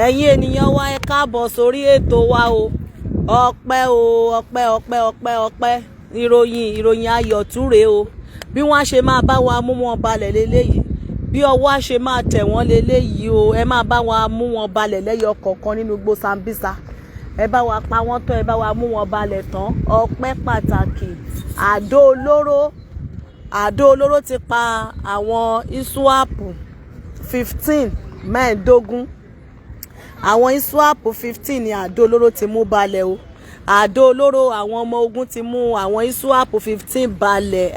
Ẹ̀yin ènìyàn wa, ẹ káàbọ̀ sórí ètò wa o. Ọpẹ́ o, ọpẹ́, ọpẹ́, ọpẹ́, ọpẹ́. Ìròyìn ayọ̀ túre o. Bí wọ́n á ṣe máa bá wa mú wọn balẹ̀ léléyìí, bí ọwọ́ á ṣe máa tẹ̀ wọ́n léléyìí o. Ẹ máa bá wa mú wọn balẹ̀ lẹ́yọ kọ̀ọ̀kan nínú igbó Sambisa. Ẹ bá wa pa wọ́n tán, ẹ bá wa mú wọn balẹ̀ tán. Ọpẹ́ pàtàkì. Àdó olóró ti pa àwọn ISWAP 15, 15. Àwọn ISWAP 15 ni àdó olóró ti mú balẹ̀ o. Àdó olóró àwọn ọmọ ogun ti mú àwọn ISWAP 15 balẹ̀.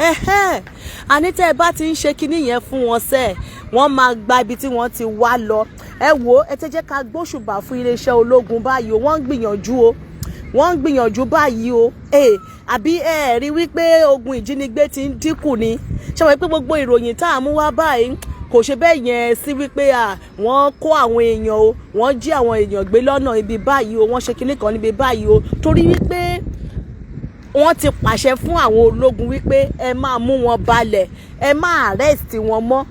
Àní tẹ́ ẹ bá ti ń ṣe kinní yẹn fún wọn sẹ́ẹ̀, wọ́n máa gba ibi tí wọ́n ti wá lọ. Ẹ wò ó, ẹ tẹ́ jẹ́ ká gbóṣùbà fún iléeṣẹ́ ológun báyìí o. Wọ́n ń gbìyànjú o, wọ́n ń gbìyànjú báyìí o. Àbí ẹ rí wípé ogun ìjínigbé ti ń dínkù ni? Ṣé wọ́n pé gbogbo ìròyìn tá à ń mú wá báyìí kò ṣe bẹ́ẹ̀ yẹn sí wípé wọ́n kó àwọn èèyàn o, wọ́n jí àwọn èèyàn gbé lọ́nà ibi báyìí o, wọ́n ṣe kinní kan níbi báyìí o, torí wípé wọ́n ti pàṣẹ fún àwọn ológun wípé ẹ máa mú wọn balẹ̀, ẹ má arrest wọn mọ́.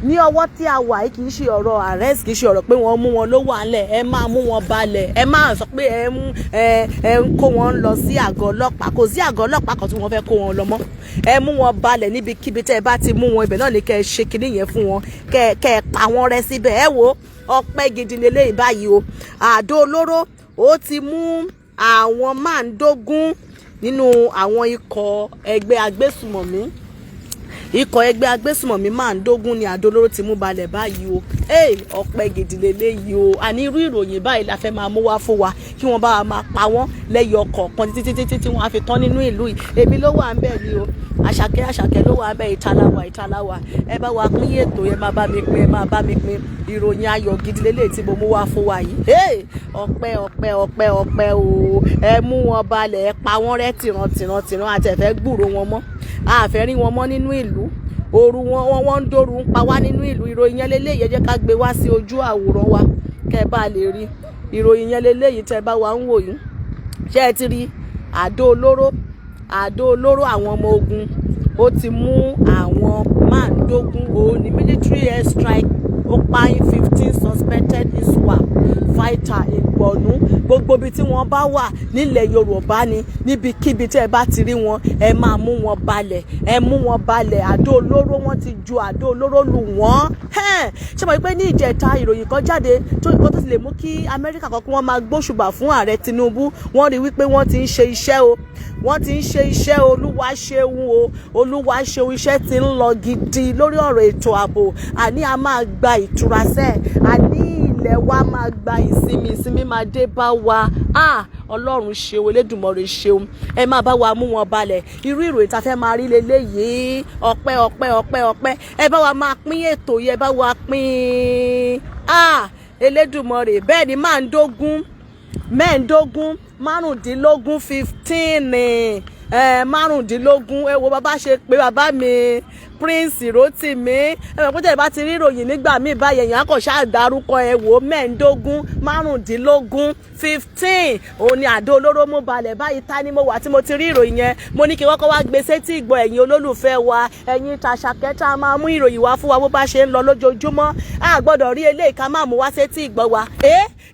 Ní ọwọ́ tí a wà yìí, kì í ṣe ọ̀rọ̀ arrest, kì í ṣe ọ̀rọ̀ pé wọ́n mú wọn ló wà ńlẹ̀. Ẹ máa mú wọn balẹ̀. Ẹ máa sọ pé ẹ ń kó wọn lọ sí àgọ́ ọlọ́pàá. Kò sí àgọ́ ọlọ́pàá kan tí wọ́n fẹ́ kó wọn lọ mọ́. Ẹ mú wọn balẹ̀ níbikíbi tẹ́ ẹ bá ti mú wọn, ibẹ̀ náà ni kẹ́ ẹ ṣe kinní yẹn fún wọn, kẹ́ ẹ pa wọ́n rẹ́ síbẹ̀. Ẹ wo, ọpẹ́ gidi lélẹ́yìí báyìí o. Àdó olóró ó ti mú àwọn 15 nínú àwọn ikọ̀ ẹgbẹ́ agbésùmọ̀mí. Ikọ̀ ẹgbẹ́ agbésùmọ̀mí 15 ni àdó olóró ti mú balẹ̀ báyìí o. Ọpẹ́ gidi lélẹ́yìí o. Àní irú ìròyìn báyìí la fẹ́ máa mú wá fún wa, kí wọ́n bá wa máa pa wọ́n lẹ́yọ kọ̀ọ̀kan títí títí tí wọ́n á fi tán nínú ìlú yìí. Èmi ló wà ń bẹ̀ ni o. Àṣàkẹ́, Àṣàkẹ́ ló wà ń bẹ̀. Ìtàláwà, ìtàláwà. Ẹ bá wa pín ètò, ẹ máa bá mi pín, ẹ máa bá mi pín. Ìròyìn ayọ̀ gidi lélẹ́yìí tí mo mú wá fún wa yìí. Ọpẹ́, ọpẹ́, ọpẹ́, ọpẹ́ o. Ẹ mú wọn balẹ̀, ẹ pa wọ́n rẹ́ tìran tìran tìran. Àtẹ̀fẹ́ gbúrò wọn mọ́, àfẹ́ rí wọn mọ́ nínú ìlú. Òru wọn wọ́n ń dóru ń pa wá nínú ìlú. Ìròyìn yẹn lélẹ́yìí. Ẹ jẹ́ ká gbé wá sí ojú àwòrán wa kẹ́ ẹ bá lè rí. Ìròyìn yẹn lélẹ́yìí tẹ́ ẹ bá wa ń wò yìí. Ṣé ẹ ti rí? Àdó olóró àwọn ọmọ ogun ó ti mú àwọn 15. Òun ní military air strike ó pa 15 suspected ISWAP fighter in Borno. Gbogbo ibi tí wọ́n bá wà nílẹ̀ Yorùbá ni, níbikíbi tí ẹ bá ti rí wọn, ẹ máa mú wọn balẹ̀, ẹ mú wọn balẹ̀. Àdó olóró, wọ́n ti ju àdó olóró lù wọ́n. Ṣé mo rí pé ní ìjẹta, ìròyìn kan jáde tó nǹkan tó ti lè mú kí Amẹ́ríkà kan kí wọ́n máa gbóṣùbà fún ààrẹ Tinubu? Wọ́n rí wípé wọ́n ti ń ṣe iṣẹ́ o, wọ́n ti ń ṣe iṣẹ́. Olúwa ṣeun o, Olúwa ṣeun. Iṣẹ́ ti ń lọ gidi lórí ọ̀rọ̀ ètò ààbò. Àní a máa gba ìtura sẹ́ẹ̀, àní ilẹ̀ wa máa gba ìsinmi, ìsinmi máa dé bá wa. Ah, Ọlọ́run ṣeun, Elédùmarè ṣeun. Ẹ máa bá wa mú wọn balẹ̀. Irú ìròyìn tá a fẹ́ máa rí leléyìí. Ọpẹ́, ọpẹ́, ọpẹ́, ọpẹ́. Ẹ bá wa máa pín ètò yìí, ẹ bá wa pín. Ah, Elédùmarè. Bẹ́ẹ̀ ni, 15, 15, 15, 15, 15. Ẹ wo bàbá ṣe pé bàbá mi Prince Rotimi. Ẹ mọ̀ pé tẹ̀lé bá ti rí ìròyìn nígbà míì báyẹn, èèyàn kò ṣáà dárúkọ. Ẹ wò, 15, 15, 15, òun ni àdó olóró mú balẹ̀ báyìí. Ta ni mo wà tí mo ti rí ìròyìn yẹn? Mo ní kí wọ́n kọ́ wá gbé sétí ìgbọ́ ẹ̀yin olólùfẹ́ wa, ẹ̀yin tàṣàkẹ́ tá a máa mú ìròyìn wá fún wa bó bá ṣe ń lọ lójoojúmọ́. A gbọ́dọ̀ rí eléyìí ká má mú wá sétí ìgbọ́ wa.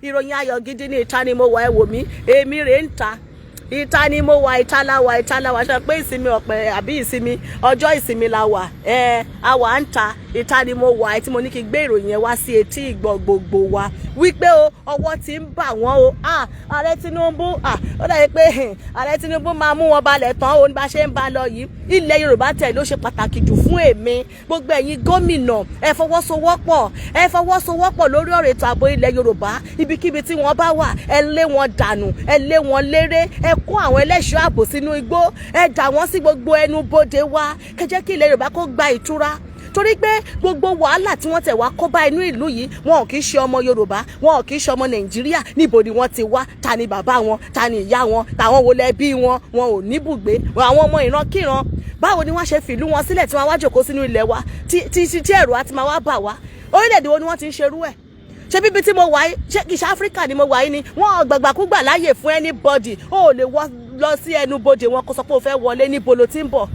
Ìròyìn ayọ̀ gidi ní. Ìta ni mo wà, ẹ wò mí, èmi rèé ń ta. Ìta ni mo wà, ìta la wà, ìta la wà. Ṣe pé ìsinmi ọ̀pẹ àbí ìsinmi, ọjọ́ ìsinmi la wà. Ẹ a wà ń ta. Ìta ni mo wà tí mo ní kí n gbé ìròyìn yẹn wá sí etí ìgbọ́ gbogbo wa wípé o, ọwọ́ ti ń bà wọ́n o. Ààrẹ Tinubu, ó dàbí pé ààrẹ Tinubu máa mú wọn balẹ̀ tán o. Ní bá ṣe ń bá lọ yìí, ilẹ̀ Yorùbá tẹ̀ ló ṣe pàtàkì jù fún èmi. Gbogbo ẹ̀yin gómìnà, ẹ fọwọ́sowọ́pọ̀, ẹ fọwọ́sowọ́pọ̀ lórí ọ̀rọ̀ ètò ààbò ilẹ̀ Yorùbá. Ibikíbi tí wọ́n bá wà, ẹ lé wọn dànù, ẹ lé wọn léré. Ẹ kó àwọn ẹlẹ́ṣọ́ ààbò sínú igbó, ẹ dà wọ́n sí gbogbo ẹnu bodè wa. Kẹ́ jẹ́ kí ilẹ̀ Yorùbá kó gba ìtura, torí pé gbogbo wàhálà tí wọ́n tẹ̀ wá kó bá inú ìlú yìí, wọn ò kì í ṣe ọmọ Yorùbá, wọn ò kì í ṣe ọmọ Nàìjíríà. Níbo ni wọ́n ti wá? Ta ni bàbá wọn? Ta ni ìyá wọn? Tàwọn wo lẹbí wọn? Wọn ò níbùgbé. Àwọn ọmọ ìrankíran, báwo ni wọ́n ṣe fìlú wọn sílẹ̀ tí wọ́n wá jòkó sínú ilẹ̀ wa tí ẹ̀rù á ti máa wá bà wá? Orílẹ̀-èdè wo ni wọ́n ti ń ṣerú ẹ̀? Ṣé bíbi tí mo wà yìí, ṣé kìí ṣe Áfíríkà ni mo wà yìí ni? Wọ́n gbàgbàkúgbà láàyè fún anybody. Ó lè wọ́ lọ sí ẹnu bodè wọn kó sọ pé o fẹ́ wọlé. Níbo ló ti ń bọ̀?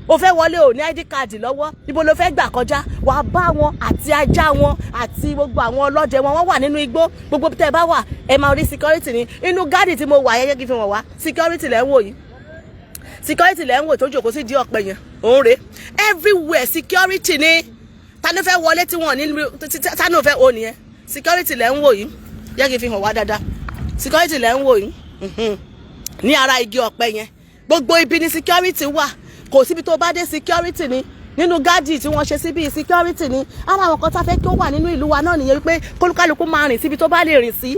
O fẹ́ wọlé, o ní ID card lọ́wọ́, ibo ló fẹ́ gbà kọjá? Wàá bá wọn àti ajá wọn àti gbogbo àwọn ọlọ́dẹ wọn. Wọ́n wà nínú igbó. Gbogbo tẹ́ ẹ bá wà, ẹ máa rí security ní inú garden tí mo wà yẹn. Kí n fi wọ̀n wá. Security lẹ́ ń wò yìí, security lẹ́ ń wò tó jókòó sí di ọ̀pẹ yẹn. Òun rèé. Everywhere security ni. Ta ló fẹ́ wọlé tí wọ́n ní? Ta ló fẹ́? O nìyẹn. Security lẹ́ ń wò yìí. Jẹ́ kí n fi hàn wá dáadáa. Security lẹ́ ń wò yìí ní ara igi ọ̀pẹ yẹn. Gbogbo ibi ni security wà. Kò síbi tó bá dé, security ni. Nínú garden tí wọ́n ṣe síbi, security ni. Ara àwọn kan tá a fẹ́ kí ó wà nínú ìlú wa náà nìyẹn, wípé kólúkálukú máa rìn síbi tó bá lè rìn sí.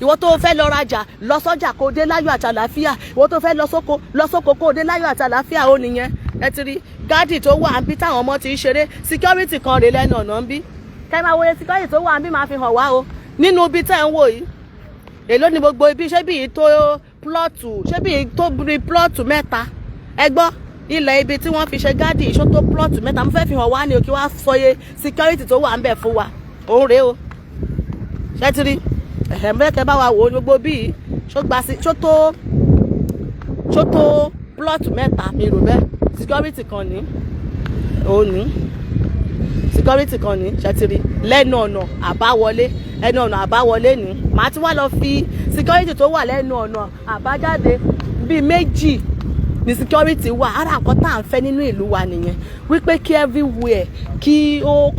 Ìwọ tó fẹ́ lọ rajà, lọ sọ́jà kó dé láyọ̀ àti àlàáfíà. Ìwọ tó fẹ́ lọ sóko, lọ sóko kó dé láyọ̀ àti àlàáfíà. Ó nìyẹn. Ẹ ti rí garden tó wà níbí táwọn ọmọ ti ń ṣeré. Security kan rèé lẹ́nu ọ̀nà ń bí. Kẹ́ máa wòye security tó wà níbí, máa fi hàn wá o. Nínú ibi tẹ́ ń wò yìí, èló ni gbogbo ibi? Ṣé bí yìí tó plot? Ṣé bí yìí tó bí plot mẹ́ta? Ẹ gbọ́, ilẹ̀ ibi tí wọ́n fi ṣe garden, ìṣó tó plot mẹ́ta? Mo fẹ́ fi hàn wá ní o, kí wọ́n sọ iye security tó wà ń bẹ̀ fún wa. Òun rèé o. Ṣé ti rí ẹ̀hẹ̀ mẹ́kẹ́ bá wa wò ó? Gbogbo bíi ṣó gba sí, ṣó tó plot mẹ́ta? Mi rò bẹ́ẹ̀. Security kan ní, òun ní security kan ní. Ṣé ti rí lẹ́nu ọ̀nà àbáwọlé? Ẹnu ọ̀nà àbáwọlé ní. Màá tún wá lọ fi security tó wà lẹ́nu ọ̀nà àbájáde. Bíi méjì ní security wà. Ara nǹkan tá à ń fẹ́ nínú ìlú wa nìyẹn, wípé kí everywhere kí ó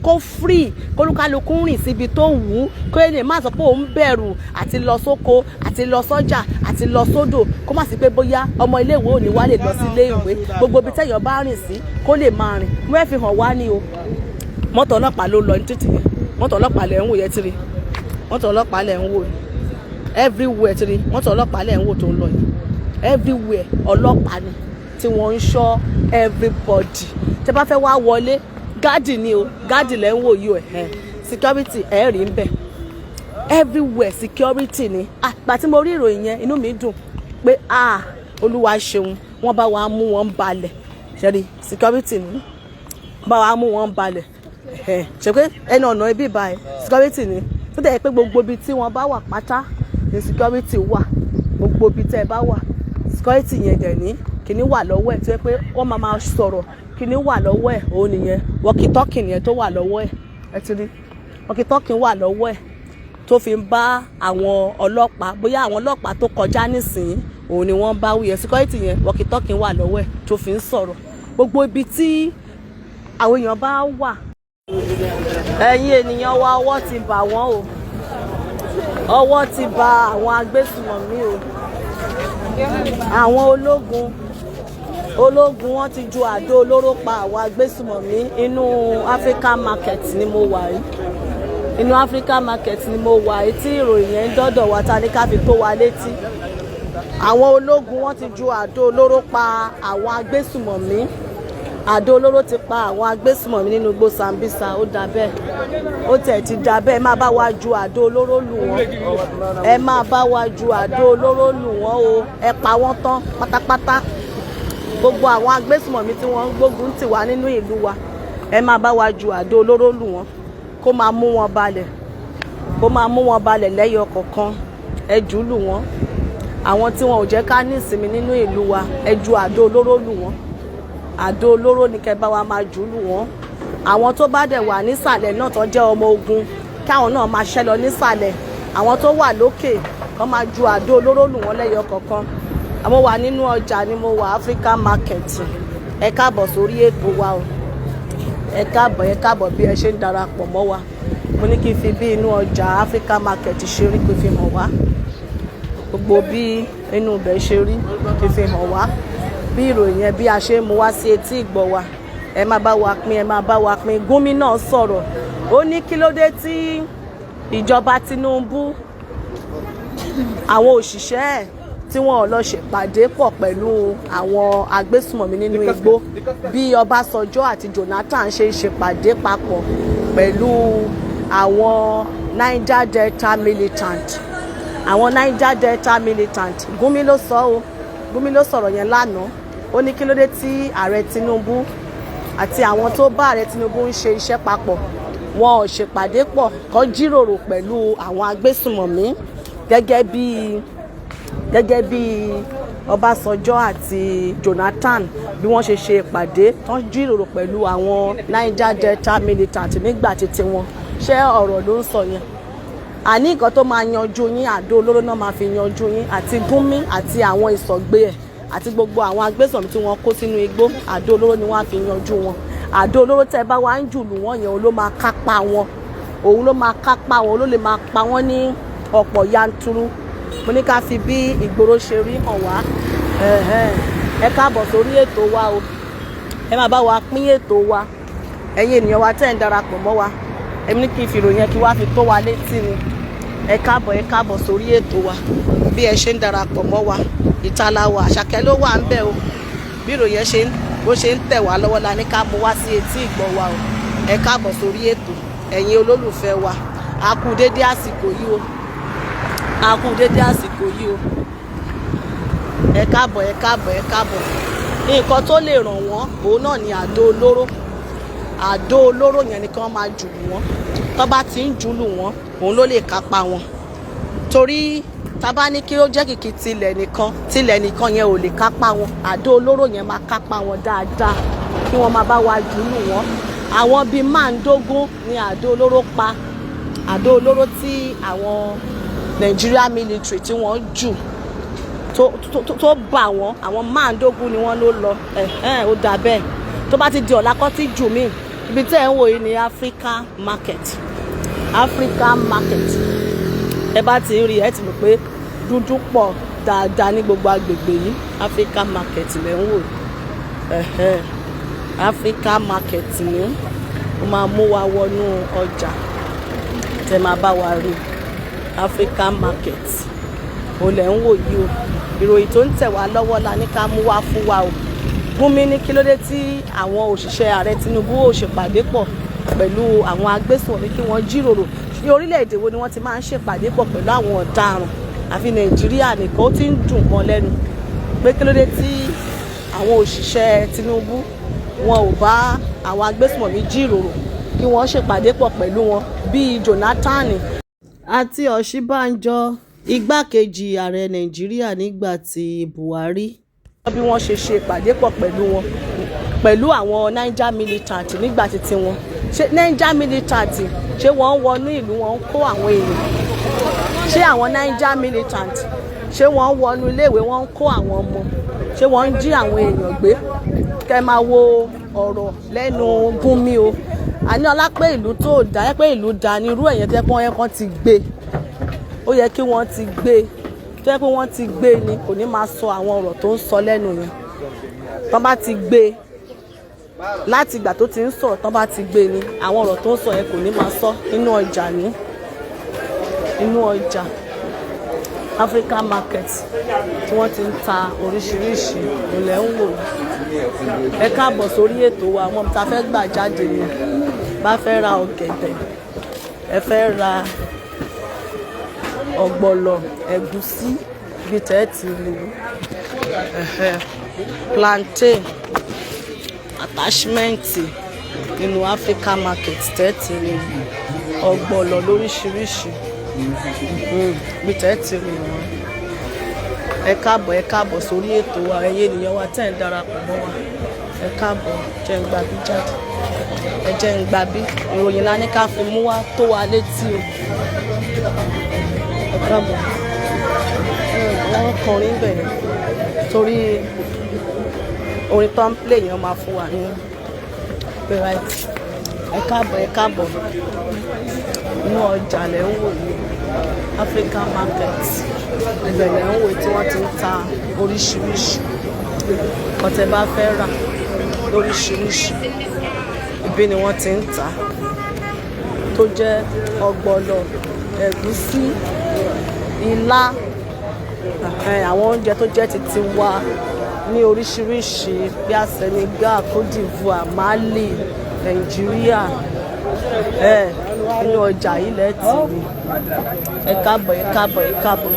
kó free, kólúkálukú rìn síbi tó wù ú, kó ènìyàn má sọ pé òun bẹ̀rù àti lọ sóko, àti lọ sọ́jà, àti lọ sódò, kó má sí pé bóyá ọmọ iléèwé ò ní wá lè lọ sí iléèwé. Gbogbo ibi tẹ́yọ̀ bá rìn sí, kó lè máa rìn. Mo fẹ́ fi hàn wá ní o. Mọ́tò ọlọ́pàá ló lọ ní títì yẹn. Mọ́tò ọlọ́pàá lẹ̀ ń wò yẹn tiri. Mọ́tò ọlọ́pàá lẹ̀ ń wò yẹn everywhere tiri. Mọ́tò ọlọ́pàá lẹ̀ ń wò tó ń lọ yẹn. Everywhere ọlọ́pàá ni tí wọ́n ń ṣọ́ everybody. Tẹ́ bá fẹ́ wá wọlé, garden ni o. Garden lẹ́ ń wò yìí o. Ẹ̀ security ẹ̀ rí ń bẹ̀. Everywhere security ni. Àgbà tí mo rí ìròyìn yẹn, inú mi dùn pé, ah, Olúwa ṣeun, wọ́n bá wa mú wọn balẹ̀. Ṣẹ́rí security ni, bá wa mú wọn balẹ̀. Ṣe pé ẹnu ọ̀nà ibi báyìí, security ni. Tó dẹ̀ pé gbogbo ibi tí wọ́n bá wà pátá ni security wà. Gbogbo ibi tẹ́ ẹ bá wà, security yẹn dẹ̀ ní kíní wà lọ́wọ́ ẹ̀ tó yẹ pé wọ́n máa máa sọ̀rọ̀. Kíní wà lọ́wọ́ ẹ̀, òun nìyẹn. Walkie-talkie nìyẹn tó wà lọ́wọ́ ẹ̀. Ẹ ti rí walkie-talkie wà lọ́wọ́ ẹ̀ tó fi ń bá àwọn ọlọ́pàá, bóyá àwọn ọlọ́pàá tó kọjá nísìnyí, òun ni wọ́n bá wí yẹn. Security yẹn, walkie-talkie wà lọ́wọ́ ẹ̀ tó fi ń sọ̀rọ̀. Gbogbo ibi tí àwọn èèyàn bá wà. Ẹ̀yin ènìyàn wa, ọwọ́ ti bà wọ́n o. Ọwọ́ ti bà àwọn agbésùmọ̀mí o. Àwọn ológun, wọ́n ti ju àdó olóró pa àwọn agbésùmọ̀mí. Inú African market ni mo wà yìí. Inú African market ni mo wà yìí tí ìròyìn yẹn ń dọ́dọ̀ wa, ta ní ká fi tó wa létí. Àwọn ológun, wọ́n ti ju àdó olóró pa àwọn agbésùmọ̀mí. Àdó olóró ti pa àwọn agbésùmọ̀mí nínú igbó Sambisa. Ó dà bẹ́ẹ̀, ó tẹ̀ ti dà bẹ́ẹ̀. Má bá wa ju àdó olóró lù wọ́n. Ẹ má bá wa ju àdó olóró lù wọ́n o. Ẹ pa wọ́n tán pátápátá. Gbogbo àwọn agbésùmọ̀mí tí wọ́n ń gbógun tì wá nínú ìlú wa, ẹ má bá wa ju àdó olóró lù wọ́n, kó máa mú wọn balẹ̀, kó máa mú wọn balẹ̀ lẹ́yọ kọ̀ọ̀kan. Ẹ jù ú lù wọ́n. Àwọn tí wọn ò jẹ́ ká ní ìsinmi nínú ìlú wa, ẹ ju àdó olóró lù wọ́n. Àdó olóró ni kẹ́ bá wa máa jù ú lù wọ́n. Àwọn tó bá dẹ̀ wà nísàlẹ̀ náà, tó jẹ́ ọmọ ogun, káwọn náà máa ṣẹ́ lọ nísàlẹ̀. Àwọn tó wà lókè kọ́ máa ju àdó olóró lù wọ́n lẹ́yọ kọ̀ọ̀kan. Àwọn wà nínú ọjà ni mo wà, African market. Ẹ káàbọ̀ sórí ètò wa o. Ẹ káàbọ̀, ẹ káàbọ̀ bí ẹ ṣe ń darapọ̀ mọ́ wa. Mo ní kí n fi bí inú ọjà African market ṣe rí, kí n fi hàn wá. Gbogbo bí inú ibẹ̀ ṣe rí, kí n fi hàn wá. Bí ìròyìn yẹn bí a ṣe ń mú wá sí etí ìgbọ́ wa, ẹ má bá wa pín, ẹ má bá wa pín. Gúnmi náà sọ̀rọ̀, ó ní kí ló dé tí ìjọba Tinubu, àwọn òṣìṣẹ́ ẹ̀, tí wọ́n lọ ṣèpàdé pọ̀ pẹ̀lú àwọn agbésùmọ̀mí nínú igbó, bí Ọbásanjọ́ àti Jonathan ṣe ń ṣèpàdé papọ̀ pẹ̀lú àwọn Niger Delta militant, àwọn Niger Delta militant. Gúnmi ló sọ o. Gúnmi ló sọ̀rọ̀ yẹn lánàá. Ó ní kí ló dé tí ààrẹ Tinubu àti àwọn tó bá ààrẹ Tinubu ń ṣe iṣẹ́ papọ̀, wọn ò ṣèpàdé pọ̀ kó jíròrò pẹ̀lú àwọn agbésùmọ̀mí, gẹ́gẹ́ bí Ọbásanjọ́ àti Jonathan, bí wọ́n ṣe ṣe ìpàdé tán, jíròrò pẹ̀lú àwọn Niger Delta militant nígbà títí wọn. Ṣé ọ̀rọ̀ ló ń sọ yẹn? Àní nǹkan tó máa yanjú yín, àdó olóró náà máa fi yanjú yín, àti Gúnmí àti àwọn ìsọ̀gbé ẹ̀ àti gbogbo àwọn agbésùnmí tí wọ́n kó sínú igbó. Àdó olóró ni wọ́n á fi yanjú wọn. Àdó olóró tẹ́ bá wá ń jùlù wọ́n yẹn, òun ló máa kápá wọn, òun ló máa kápá wọn, ló lè máa pa wọ́n ní ọ̀pọ̀ yanturu. Mo ní ká fi bí ìgboro ṣe rí hàn wá. Ẹ káàbọ̀ sórí ètò wa o. Ẹ máa bá wa pín ètò wa. Ẹ̀yin ènìyàn wa tẹ́ ń darapọ̀ mọ́ wa, èmi ní kí n fi ìròyìn yẹn kí wá fi tó wa létí ni. Ẹ káàbọ̀, ẹ káàbọ̀ sórí ètò wa. Bí ẹ ṣe ń darapọ̀ mọ́ wa, ìtàlá wa, Àṣàkẹ́ ló wà ń bẹ̀ o. Bí ìròyìn yẹn ṣe ń bó ṣe ń tẹ̀ wá lọ́wọ́ la ní ká mú wá sí etí ìgbọ́ wa o. Ẹ káàbọ̀ sórí ètò, ẹ̀yin olólùfẹ́ wa. A kú dédé àsìkò yìí o, a kú dédé àsìkò yìí o. Ẹ káàbọ̀, ẹ káàbọ̀, ẹ káàbọ̀. Nǹkan tó lè ràn wọ́n, òun náà ni àdó olóró. Àdó olóró yẹn ni kí wọ́n máa jù wọ́n. Tó bá ti ń jù lù wọ́n, òun ló lè kápá wọn, torí tá bá ní kí ó jẹ́ kìkì tilẹ̀ nìkan, tilẹ̀ nìkan yẹn ò lè kápá wọn. Àdó olóró yẹn máa kápá wọn dáadáa. Kí wọ́n máa bá wa jù lù wọ́n. Àwọn bíi 15 ni àdó olóró pa, àdó olóró tí àwọn Nigeria military tí wọ́n jù tó bà wọ́n. Àwọn 15 ni wọ́n ló lọ. Ẹ̀hẹ́n, ó dà bẹ́ẹ̀. Tó bá ti di ọ̀la kọ́ tí jù mí. Ibi tẹ́ ẹ̀ ń wò yìí ní Africa Market, Africa Market. Ẹ bá ti ń rí, ẹ ti mọ̀ pé dúdú pọ̀ dáadáa ní gbogbo agbègbè yìí. Africa Market lẹ́ ń wò. Ẹ̀hẹ́n, Africa Market ni ó máa mú wa wọnú ọjà tẹ́ máa bá wa rí. Africa Market ó lẹ̀ ń wò yìí o. Ìròyìn tó ń tẹ̀ wá lọ́wọ́ la ní ká mú wá fún wa o. Gúnmi ní kí ló dé tí àwọn òṣìṣẹ́ ààrẹ Tinubu ò ṣèpàdé pọ̀ pẹ̀lú àwọn agbésùnmọ̀mí, kí wọ́n jíròrò? Ní orílẹ̀-èdè wo ni wọ́n ti máa ń ṣèpàdé pọ̀ pẹ̀lú àwọn ọ̀daràn, àfi Nàìjíríà nìkan? Ó ti ń dùn mọ́ lẹ́nu pé kí ló dé tí àwọn òṣìṣẹ́ Tinubu wọn ò bá àwọn agbésùnmọ̀mí jíròrò, kí wọ́n ṣèpàdé pọ̀ pẹ̀lú wọn bíi Jonathan àti Ọ̀ṣínbàjò, igbákejì ààrẹ Nàìjíríà nígbà tí Buhari, bí wọ́n ṣe ṣe ìpàdé pọ̀ pẹ̀lú wọn, pẹ̀lú àwọn Niger militant nígbà títí wọn. Ṣé Niger militant, ṣé wọ́n ń wọnú ìlú, wọn ń kó àwọn èèyàn? Ṣé àwọn Niger militant, ṣé wọ́n ń wọnú iléèwé, wọ́n ń kó àwọn ọmọ? Ṣé wọ́n ń jí àwọn èèyàn gbé? Kẹ́ máa wo ọ̀rọ̀ lẹ́nu Gúnmi o. Àní ọlá pé ìlú tó dá ẹ, pé ìlú dá ní irú ẹ̀yẹn tẹ́ pé wọ́n yẹ kán ti gbé, ó yẹ kí wọ́n ti gbé. Tó yẹ pé wọ́n ti gbé ni, kò ní máa sọ àwọn ọ̀rọ̀ tó ń sọ lẹ́nu yẹn. Tán bá ti gbé láti ìgbà tó ti ń sọ̀rọ̀, tán bá ti gbé ni, àwọn ọ̀rọ̀ tó ń sọ yẹn kò ní máa sọ. Inú ọjà ní, inú ọjà Africa Market tí wọ́n ti ń ta oríṣiríṣi ilẹ̀ ń wò. Ẹ káàbọ̀ sórí ètò wa. Àwọn tá a fẹ́ gbà jáde ni bá fẹ́ ra ọ̀gẹ̀dẹ̀, ẹ fẹ́ ra ọ̀gbọ̀lọ̀, ẹ̀gúsí, bí tẹ́ ẹ ti rí, plantain, attachment nínú Africa Market tẹ́ ẹ ti rí ọ̀gbọ̀lọ̀ lóríṣiríṣi, bí tẹ́ ẹ ti rí wọn. Ẹ káàbọ̀, ẹ káàbọ̀ sórí ètò wa. Ẹ̀yin ènìyàn wa tẹ́ ń darapọ̀ mọ́ wa, ẹ káàbọ̀. Jẹ́ ń gba bí jáde, ẹ jẹ́ ń gba bí. Ìròyìn la ní ká fi mú wá tó wa létí o. Ẹ káàbọ̀. Wọ́n kọrin bẹ̀rẹ̀ torí orin tó ń play yẹn máa fún wa ní right. Ẹ káàbọ̀, ẹ káàbọ̀. Inú ọjà lẹ̀ ń wò yìí, Africa Market. Ibẹ̀ lẹ̀ ń wò tí wọ́n ti ń ta oríṣiríṣi ọ̀tẹ̀ bá fẹ́ rà lóríṣiríṣi. Ibi ni wọ́n ti ń tà, tó jẹ́ ọ̀gbọ̀nọ̀, ẹ̀gúsí, ilá, àwọn oúnjẹ tó jẹ́ ti tiwa ní oríṣiríṣi, bí a Senegal, Cote d'Ivoire, Mali, Nàìjíríà. Inú ọjà yìí lẹ ti rí. Ẹ káàbọ̀, ẹ káàbọ̀, ẹ káàbọ̀.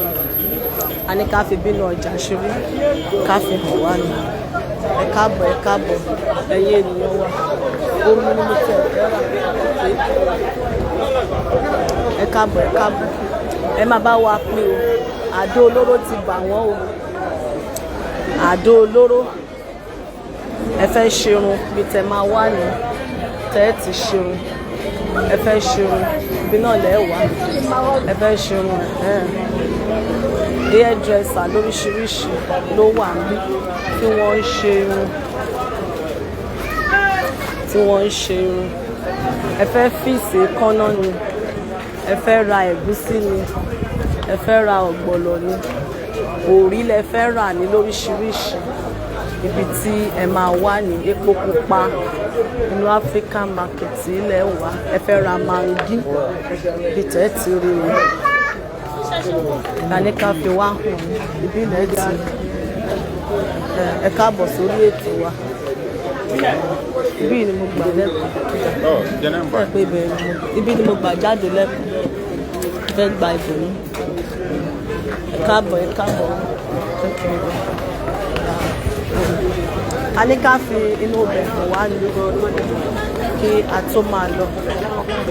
A ní ká fi bínú ọjà ṣeré, ká fi hàn wá ni. Ẹ káàbọ̀, ẹ káàbọ̀, ẹ̀yin ènìyàn wa. Omi ni mo tẹ̀ fẹ́ rà. Ẹ káàbọ̀, ẹ káàbọ̀. Ẹ máa bá wa pín o. Àdó olóró ti bà wọ́n o. Àdó olóró. Ẹ fẹ́ ṣerun, ibi tẹ máa wà ní tẹ́ ẹ ti ṣerun. Ẹ fẹ́ ṣerun, ibi náà lẹ́ wà. Ẹ fẹ́ ṣerun ẹ̀, hairdresser lóríṣiríṣi ló wà níbí tí wọ́n ń ṣe irun, tí wọ́n ń ṣe irun. Ẹ fẹ́ fix èékánná ni, ẹ fẹ́ ra ẹ̀gúsí ni, ẹ fẹ́ ra ọ̀gbọ̀lọ̀ ni, òrí lẹ fẹ́ rà ní lóríṣiríṣi, ibi tí ẹ máa wà ní epo pupa inú African market ilẹ̀ wà. Ẹ fẹ́ ra Maggi, ibi tẹ́ ti rí ni tani ká fi wá hàn ibi ilẹ̀ ti. Ẹ káàbọ̀ sórí ètò wa. Ibi ni mo gbà lẹ́kọ̀ọ́. Ẹ pé ibẹ̀ ni mo, ibi ni mo gbà jáde lẹ́kọ̀ọ́, fẹ́ gba ìbòmí. Ẹ káàbọ̀, ẹ káàbọ̀. A ní ká fi inú ibẹ̀ hàn wá ní kí a tó máa lọ,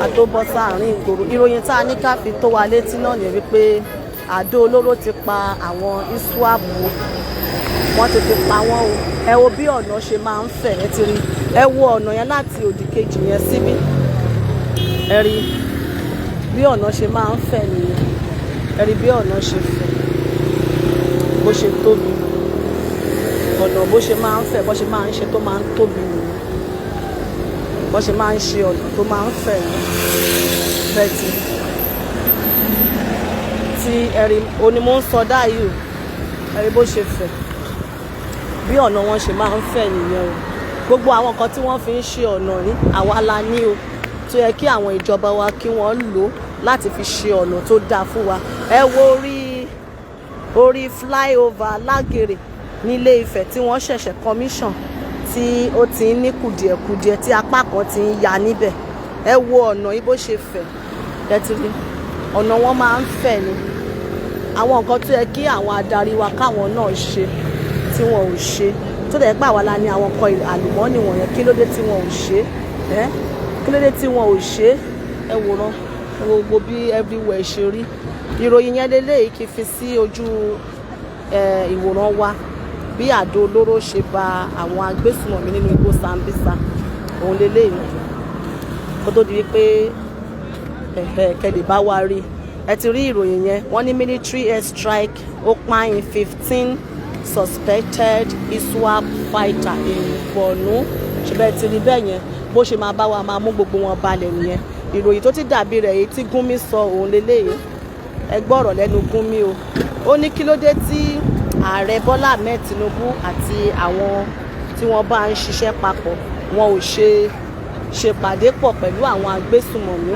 a tó bọ́ sáàárín ìgboro. Ìròyìn tá a ní ká fi tó wa létí náà ní wípé àdó olóró ti pa àwọn ISWAP. Wọ́n ti fi pa wọ́n o. Ẹ wo bí ọ̀nà ṣe máa ń fẹ̀. Ẹ ti rí, ẹ wo ọ̀nà yẹn láti òdì kejì yẹn síbí. Ẹ rí bí ọ̀nà ṣe máa ń fẹ̀ nìyẹn. Ẹ rí bí ọ̀nà ṣe fẹ̀, bó ṣe tóbi, ọ̀nà bó ṣe máa ń fẹ̀, bó ṣe máa ń ṣe tó máa ń tóbi nìyẹn, bó ṣe máa ń ṣe ọ̀nà tó máa ń fẹ̀ ní bẹ́ẹ̀ tí ẹ̀rí oní mo ń sọ dáyìí o. Ẹ̀rí bó ṣe fẹ̀, bí ọ̀nà wọn ṣe máa ń fẹ̀ nìyẹn o. Gbogbo àwọn nǹkan tí wọ́n fi ń ṣe ọ̀nà ní àwa la ní o, tó yẹ kí àwọn ìjọba wa kí wọ́n lò láti fi ṣe ọ̀nà tó dáa fún wa. Ẹ wo orí flyover Lágèrè nílé Ifẹ̀ tí wọ́n ṣẹ̀ṣẹ̀ commission, tí ó ti ń ní kùdìẹ̀kudiẹ, tí apá kan ti ń ya níbẹ̀. Ẹ wo ọ̀nà yìí bó ṣe fẹ̀. Ẹ ti rí, ọ̀nà wọn máa ń fẹ̀ ni. Àwọn nǹkan tó yẹ kí àwọn adarí wa káwọn náà ṣe tí wọn ò ṣe, tó dẹ̀ pé àwa la ní àwọn nǹkan àlùmọ́ọ́nì wọ̀nyẹn, kí ló dé tí wọn ò ṣe ẹ́? Kí ló dé tí wọn ò ṣe? Ẹ wòran, ẹ wo gbogbo bí everywhere ṣe rí. Ìròyìn yẹn lélẹ́yìí kí fi sí ojú ìwòran wa, bí àdó olóró ṣe ba àwọn agbésùnmọ̀mí nínú igbó Sambisa. Òun lélẹ́yìí kó tó di wípé kẹ́lẹ̀ bá wa rí. Ẹ ti rí ìròyìn yẹn. Wọ́n ní military airstrike ó pààyàn 15 suspected ISWAP fighter in Borno. Ṣùgbọ́n ẹ ti rí bẹ́ẹ̀ yẹn, bó ṣe máa bá wa máa mú gbogbo wọn balẹ̀ nìyẹn. Ìròyìn tó ti dàbí rẹ̀, èyí tí Gúnmi sọ, òun lélẹ́yìí. Ẹ gbọ́ ọ̀rọ̀ lẹ́nu Gúnmi o. Ó ní kí ló dé tí ààrẹ Bọ́lá Ahmed Tinubu àti àwọn tí wọ́n bá ń ṣiṣẹ́ papọ̀, wọn ò ṣe ṣèpàdé pọ̀ pẹ̀lú àwọn agbésùmọ̀mí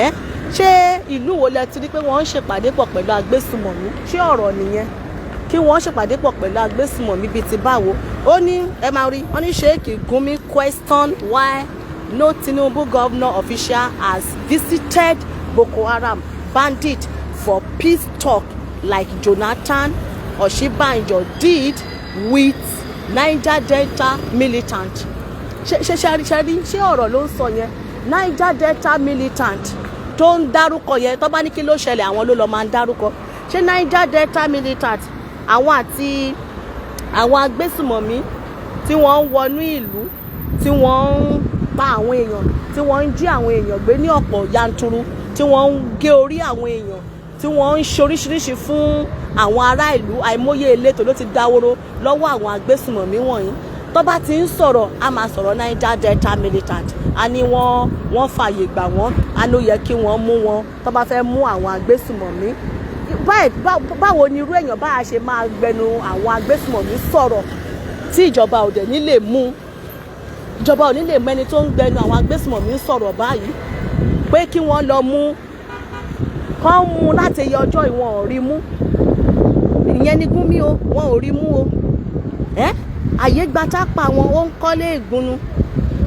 ẹ́? Ṣé ìlú wo lẹ ti rí pé wọ́n ń ṣèpàdé pọ̀ pẹ̀lú agbésùmọ̀mí? Ṣé ọ̀rọ̀ nìyẹn kí wọ́n ṣèpàdé pọ̀ pẹ̀lú agbésùmọ̀mí bíi ti báwo? Ó ní ẹ máa rí, wọ́n ní Sheikh Gumi question why no Tinubu governor official has visited Boko Haram bandit for peace talk like Jonathan, Ọ̀ṣínbàjò did with Niger Delta militant. Ṣe ṣe ṣe ṣe rí, ṣé ọ̀rọ̀ ló ń sọ yẹn? Niger Delta militant tó ń dárúkọ yẹn, tó bá ní kí ló ṣẹlẹ̀, àwọn ló lọ máa ń dárúkọ. Ṣé Niger Delta militant, àwọn àti àwọn agbésùmọ̀mí tí wọ́n ń wọnú ìlú, tí wọ́n ń pa àwọn èèyàn, tí wọ́n ń jí àwọn èèyàn gbé ní ọ̀pọ̀ yanturu, tí wọ́n ń gé orí àwọn èèyàn, tí wọ́n ń ṣe oríṣiríṣi fún àwọn ará ìlú, àìmọye ìletò ló ti dáwóró lọ́wọ́ àwọn agbésùmọ̀mí wọ̀nyí, tó bá ti ń sọ̀rọ̀, a máa sọ̀rọ̀ Niger Delta militant. A ní wọ́n fààyè gbà wọ́n, a ló yẹ kí wọ́n mú wọn tó bá fẹ́ mú àwọn agbésùmọ̀mí báyìí. Báwo ni irú èèyàn bá a ṣe máa gbẹnu àwọn agbésùmọ̀mí sọ̀rọ̀ tí ìjọba ò dẹ̀ ní lè mú? Ìjọba ò ní lè mú ẹni tó ń gbẹnu àwọn agbésùmọ̀mí sọ̀rọ̀ báyìí pé kí wọ́n lọ mú, kán mú. Láti iye ọjọ́ ìwọ̀n ò rí mú. Ìyẹn ni Gúnmi o, wọn ò rí mú o. Ẹ́ àyè gba tápà wọn, ó ń kọ́lé ìgúnnu.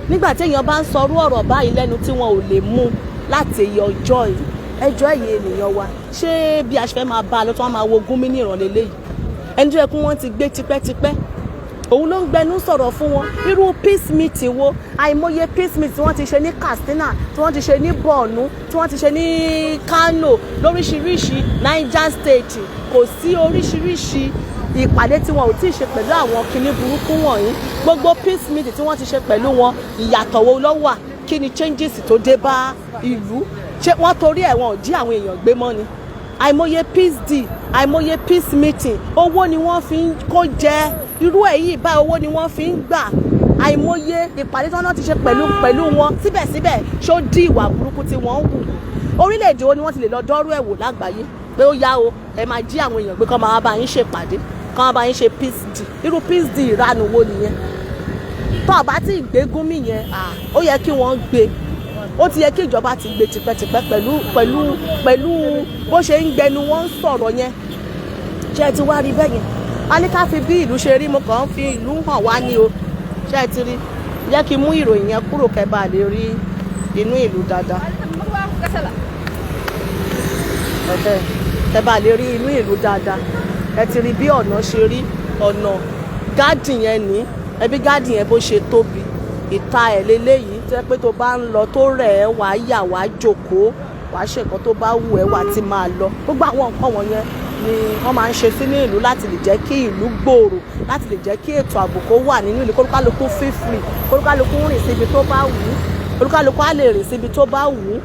Nígbà tí èèyàn bá ń sọrú ọ̀rọ̀ báyìí lẹ́nu tí wọn ò lè mú láti iye ọjọ́ yìí, ẹjọ́ ẹ̀yìn ènìyàn wa, ṣé bí a ṣe fẹ́ máa bá a lọ tí wọ́n máa wo Gúnmi ní ìrànlẹ́ léyìí, ẹni tó yẹ kí wọ́n ti gbé tipẹ́tipẹ́. Òun ló ń gbẹnu sọ̀rọ̀ fún wọn. Irú peace meeting wo? Àìmọye peace meeting tí wọ́n ti ṣe ní Katsina, tí wọ́n ti ṣe ní Borno, tí wọ́n ti ṣe ní Kano, lóríṣiríṣi, Niger State. Kò sí oríṣiríṣi ìpàdé tí wọn ò tí ì ṣe pẹ̀lú àwọn kinní burúkú wọ̀nyí. Gbogbo peace meeting tí wọ́n ti ṣe pẹ̀lú wọn, ìyàtọ̀ wo ló wà? Kí ni changes tó dé bá ìlú? Ṣé wọ́n torí ẹ̀ wọn ò jí àwọn èèyàn gbé mọ́ ni? Àìmọye peace deal, àìmọye peace meeting, owó ni wọ́n fi ń kó jẹ. Irú ẹ̀ yìí báyìí, owó ni wọ́n fi ń gbà. Àìmọye ìpàdé tí wọ́n ti ṣe pẹ̀lú wọn, síbẹ̀síbẹ̀, ṣó dí ìwà burúkú tí wọ́n ń hù? Orílẹ̀-èdè wo ni wọ́n ti lè lọ dọ́rú ẹ̀ wò lágbàáyé pé ó yá o, ẹ máa jí àwọn èèyàn gbé, kọ́ máa bá yín ṣèpàdé, kọ́ máa bá yín ṣe peace deal? Irú peace deal ìranu wo nìyẹn? Tó àbá tí ìgbégúnmí yẹn, ó yẹ kí wọ́n gbé. Ó ti yẹ kí ìjọba ti gbé tipẹ́tipẹ́ pẹ̀lú bó ṣe ń gbẹnu wọn ń sọ̀rọ̀ yẹn. Ṣé ẹ ti wá rí bẹ́ẹ̀ yẹn? A ní ká fi bí ìlú ṣe rí. Mo kàn ń fi ìlú hàn wá ní o. Ṣé ẹ ti rí? Jẹ́ kí n mú ìròyìn yẹn kúrò kẹ́ bá lè rí inú ìlú dáadáa. Ẹ̀hẹ́, kẹ́ bá lè rí inú ìlú dáadáa. Ẹ ti rí bí ọ̀nà ṣe rí. Ọ̀nà garden yẹn ní ẹbí, garden yẹn bó ṣe tóbi. Ìta ẹ̀ leléyìí tó yẹ pé tó bá ń lọ, tó rẹ̀ ẹ́, wàá yà, wàá jókòó, wàá ṣe nǹkan tó bá wù ẹ́, wàá ti máa lọ. Gbogbo àwọn nǹkan wọ̀nyẹn ni wọ́n máa ń ṣe sínú ìlú láti lè jẹ́ kí ìlú gbòòrò, láti lè jẹ́ kí ètò ààbò kó wà nínú ìlú, kólúkálukú feel free, kólúkálukú rìn síbi tó bá wù ú, kólúkálukú á lè rìn síbi tó bá wù ú.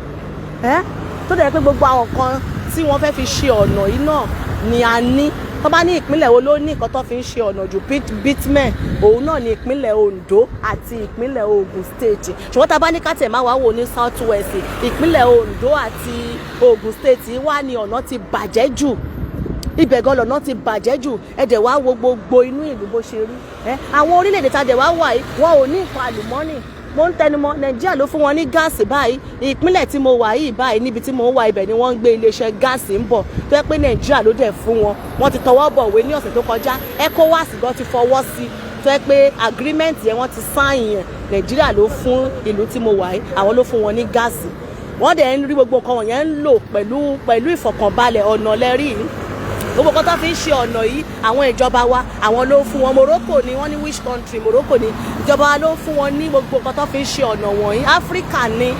Ẹ́ tó dẹ̀ pé gbogbo àwọn nǹkan tí wọ́n fẹ́ fi ṣe ọ̀nà yìí náà ni a ní. Tó bá ní ìpínlẹ̀ wo ló ní nǹkan tó fi ń ṣe ọ̀nà jù, bitumen, òun náà ní ìpínlẹ̀ Ondo àti ìpínlẹ̀ Ogun State. Ṣùgbọ́n tá a bá ní ká tẹ̀ máa wá wò ní South West, ìpínlẹ̀ Ondo àti Ogun State wà ní ọ̀nà ti bàjẹ́ jù. Ibẹ̀ gan lọ́nà ti bàjẹ́ jù. Ẹ dẹ̀ wá wo gbogbo inú ìlú bó ṣe rí. Ẹ àwọn orílẹ̀-èdè tá a dẹ̀ wá wà yìí, wọn ò ní nǹkan àlùmọ́nì. Mo ń tẹnumọ́, Nàìjíríà ló fún wọn ní gáàsì báyìí. Ìpínlẹ̀ tí mo wà yìí báyìí, níbi tí mo ń wà, ibẹ̀ ni wọ́n ń gbé iléeṣẹ́ gáàsì ń bọ̀, tó yẹ pé Nàìjíríà ló dẹ̀ fún wọn. Wọ́n ti tọwọ́ bọ̀wé ní ọ̀sẹ̀ tó kọjá. ECOWAS gan ti fọwọ́ sí, tó yẹ pé agreement yẹn, wọ́n ti sign yẹn. Nàìjíríà ló fún ìlú tí mo wà yìí, àwọn ló fún wọn ní gáàsì. Wọ́n dẹ̀ ń rí gbogbo nǹkan wọ̀nyẹn ń lò pẹ̀lú ìfọ̀kànbalẹ̀. Ọ̀nà lẹ́rìí, gbogbo nǹkan tó fi ń ṣe ọ̀nà yìí, àwọn ìjọba wa, àwọn ló fún wọn. Morocco ni wọ́n ní, which country? Morocco ni. Ìjọba wa ló fún wọn ní gbogbo nǹkan tó fi ń ṣe ọ̀nà wọ̀nyí. Áfíríkà ni.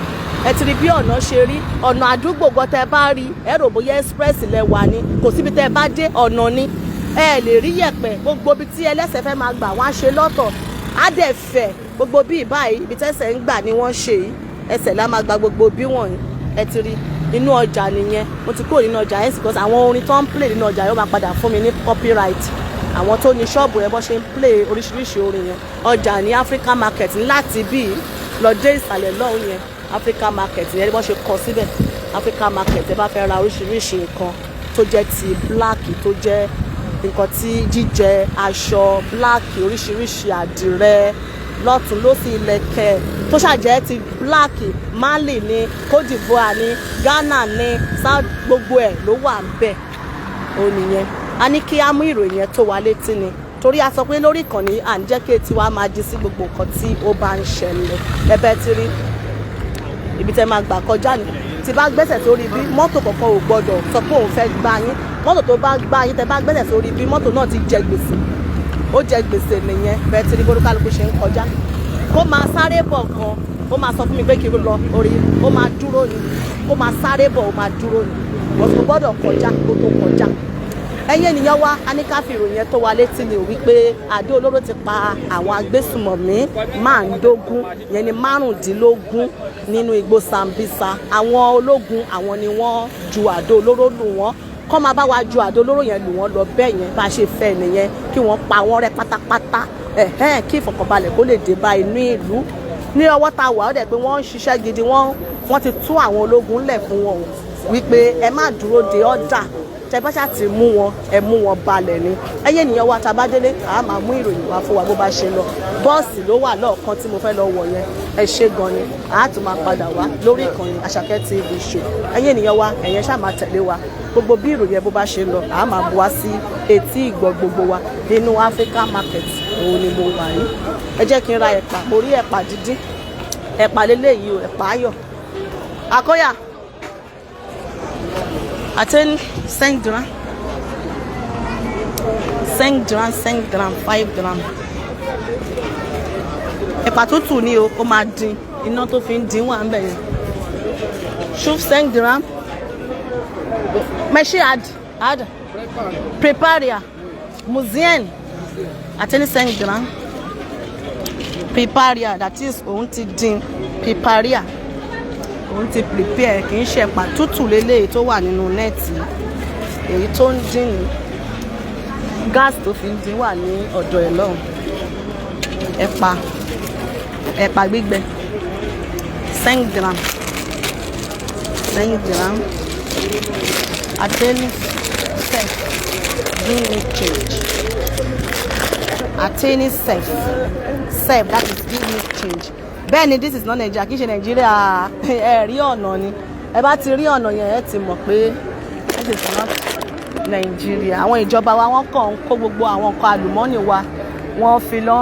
Ẹ ti rí bí ọ̀nà ṣe rí. Ọ̀nà àdúgbò gan, tẹ bá rí, ẹ rò bóyá express lẹ wà ní. Kò síbi tẹ bá dé, ọ̀nà ni. Ẹ lè rí yẹ̀pẹ̀. Gbogbo ibi tí ẹlẹ́sẹ̀ fẹ́ máa gbà, wọ́n á ṣe lọ́tọ̀, á dẹ̀ fẹ̀. Gbogbo bí báyìí, ibi tẹ́sẹ̀ ń gbà ni wọ́n ṣe yìí. Ẹsẹ̀ lá máa gba gbogbo bí wọ̀nyí. Ẹ ti rí inú ọjà nìyẹn. Mo ti kúrò nínú ọjà yẹn because àwọn orin tó ń play nínú ọjà yóò máa padà fún mi ní copyright. Àwọn tó ní ṣọ́ọ̀bù yẹn, bọ́ ṣe ń play oríṣiríṣi orin yẹn. Ọjà ní Africa Market ní láti bí lọ dé ìsàlẹ̀ lọ́hùn yẹn, Africa Market yẹn, bọ́ ṣe kọ síbẹ̀, Africa Market. Ẹ bá fẹ́ ra oríṣiríṣi nǹkan tó jẹ́ ti black, tó jẹ́ nǹkan tí jíjẹ, aṣọ black, oríṣiríṣi àdìrẹ lọ́tún lọ́sì, ilẹ̀kẹ̀ tó ṣàjẹ́ ti black, Mali ní, Cote d'Ivoire ní, Ghana ní, South, gbogbo ẹ̀ ló wà ń bẹ̀. Ó nìyẹn. A ní kí á mú ìròyìn yẹn tó wa létí ni, torí a sọ pé lórí ìkànnì, à ń jẹ́ kí etí wa máa di sí gbogbo nǹkan tí ó bá ń ṣẹlẹ̀. Ẹbẹ̀ ti rí ibi tẹ́ máa gbà kọjá ni. Tí bá gbẹ́sẹ̀ sórí bí, mọ́tò kọ̀ọ̀kan ò gbọ́dọ̀ sọ pé òun fẹ́ gbá yín. Mọ́tò tó bá gbá yín, tẹ́ bá gbẹ́sẹ̀ sórí bí, mọ́tò náà ti jẹ gbèsè, ó jẹ gbèsè nìyẹn. Bẹ́ẹ̀ ti rí bólúkálukú ṣe ń kọjá. Kó máa sáré bọ̀ gan, ó máa sọ fún mi pé kí n lọ orí, ó máa dúró ni. Kó máa sáré bọ̀, ó máa dúró ni. Wọ́n tó gbọ́dọ̀ kọjá kó tó kọjá. Ẹ̀yin ènìyàn wa, a ní ká fi ìròyìn yẹn tó wa létí ni wípé àdó olóró ti pa àwọn agbésùmọ̀mí 15, yẹn ni 15, nínú igbó Sambisa. Àwọn ológun, àwọn ni wọ́n ju àdó olóró lù wọ́n. Kọ́ máa bá wa ju àdó olóró yẹn lù wọ́n lọ bẹ́ẹ̀ yẹn. Bá a ṣe fẹ́ nìyẹn, kí wọ́n pa wọ́n rẹ́ pátápátá, ẹ̀hẹ́n, kí ìfọ̀kànbalẹ̀ kó lè dé bá inú ìlú. Ní ọwọ́ tá a wà, ó dẹ̀ pé wọ́n ń ṣiṣẹ́ gidi. Wọ́n ti tú àwọn ológun lẹ̀ fún wọn wípé ẹ má dúró de ọ́dà, tẹ bá ṣáà ti mú wọn, ẹ mú wọn balẹ̀ ni. Ẹyẹ ènìyàn wa, tá a bá délé, àá máa mú ìròyìn wá fún wa bó bá ṣe lọ. Bọ́ọ̀sì ló wà lọ́ọ̀kan tí mo fẹ́ lọ wọ̀ yẹn. Ẹ ṣé gan ni. Àá tún máa padà wá lórí ìkànnì Àṣàkẹ́ TV Show. Ẹ̀yin ènìyàn wa, ẹ̀yẹn ṣáà máa tẹ̀lé wa. Gbogbo bí ìròyìn ẹ bó bá ṣe lọ, àá máa bu wá sí etí ìgbọ́ gbogbo wa. Nínú Africa Market òun ni mo wà yìí. Ẹ jẹ́ kí n ra ẹ̀pà. Mo rí ẹ̀pà dídín, ẹ̀pà lélẹ́yìí o, ẹ̀pà ayọ̀ àkọ́yà àti 5 gram, 5 gram, 5 gram. Ẹ̀pà tútù ni o. Ó máa dín, iná tó fi ń dín wà ń bẹ̀ yẹn. شوف 5 درهم ماشي عاد عاد préparé مزيان àti ní 5 dirham préparé. That is, òun ti dín, préparé, òun ti prepare. Kì í ṣe ẹ̀pà tútù lélẹ́yìí tó wà nínú net. Èyí tó ń dín ní gas tó fi ń dín wà ní ọ̀dọ̀ ẹ̀ lọ́hùn. Ẹ̀pà, ẹ̀pà gbígbẹ, 5 dirham, 5 dirham. أعطيني self, give me change. أعطيني self, self, that is, give me change. Bẹ́ẹ̀ ni, this is not Nigeria. Kì í ṣe Nàìjíríà. Ẹ rí ọ̀nà ni, ẹ bá ti rí ọ̀nà yẹn, ẹ ti mọ̀ pé this is not Nigeria. Àwọn ìjọba wa, wọ́n kàn ń kó gbogbo àwọn nǹkan àlùmọ́ọ́nì wa, wọ́n fi lọ,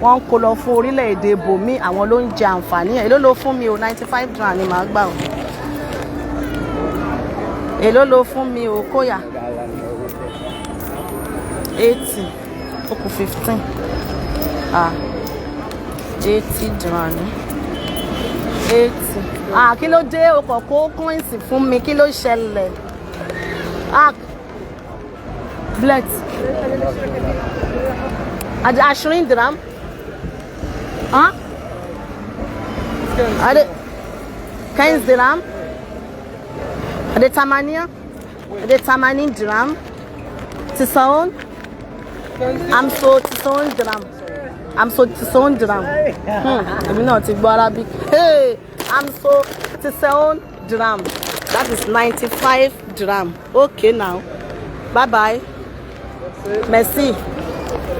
wọ́n ń kó lọ fún orílẹ̀-èdè bòmí. Àwọn ló ń jẹ àǹfààní ẹ̀. Èló ló fún mi o? 95 dirham ni màá gbà o. Èló ló fún mi o? Kóyà 80, ó kù 15. Ah, 80 dirham ni, 80. Ah, kí ló dé? O kàn kó coins fún mi, kí ló ṣẹlẹ̀? Ah, بلت 20 درهم. ها هذا 15 درهم، هذا 8، هذا 80 درهم، 90، 95 درهم، 95 درهم. Èmi náà ti gbọ́ Arabic. Hey, 95 درهم, that is 95 dirham. Okay now, bye bye, merci.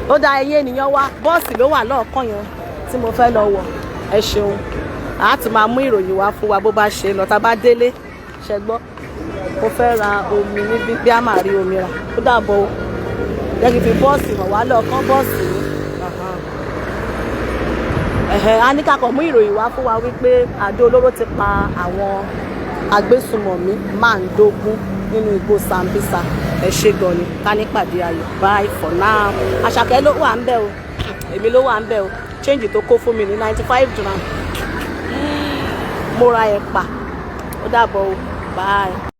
Ó dá ẹyẹ ènìyàn wá. Bọ́ọ̀sì ló wà lọ́ọ̀kan yẹn tí mo fẹ́ lọ wọ̀. Ẹ ṣeun, a tún máa mú ìròyìn wá fún wa bó bá ṣe lọ tá a bá délé. Ṣe gbọ́? Mo fẹ́ ra omi níbí, bí a máa rí omi rà. Ó dàbọ̀ o. Jẹ́ kí n fi bọ́ọ̀sì hàn wá lọ́ọ̀kan. Bọ́ọ̀sì ni. Ẹ̀hẹ̀, a ní ká kàn mú ìròyìn wá fún wa wípé àdó olóró ti pa àwọn agbésùmọ̀mí 15 nínú igbó Sambisa. Ẹ ṣé gan ni, ká nípàdé ayọ̀. Bye for now. Àṣàkẹ́ ló wà ń bẹ̀ o, èmi ló wà ń bẹ̀ o. Change tó kó fún mi ní 95 dirham, mo ra ẹ̀pà. Ó dàbọ̀ o, bye.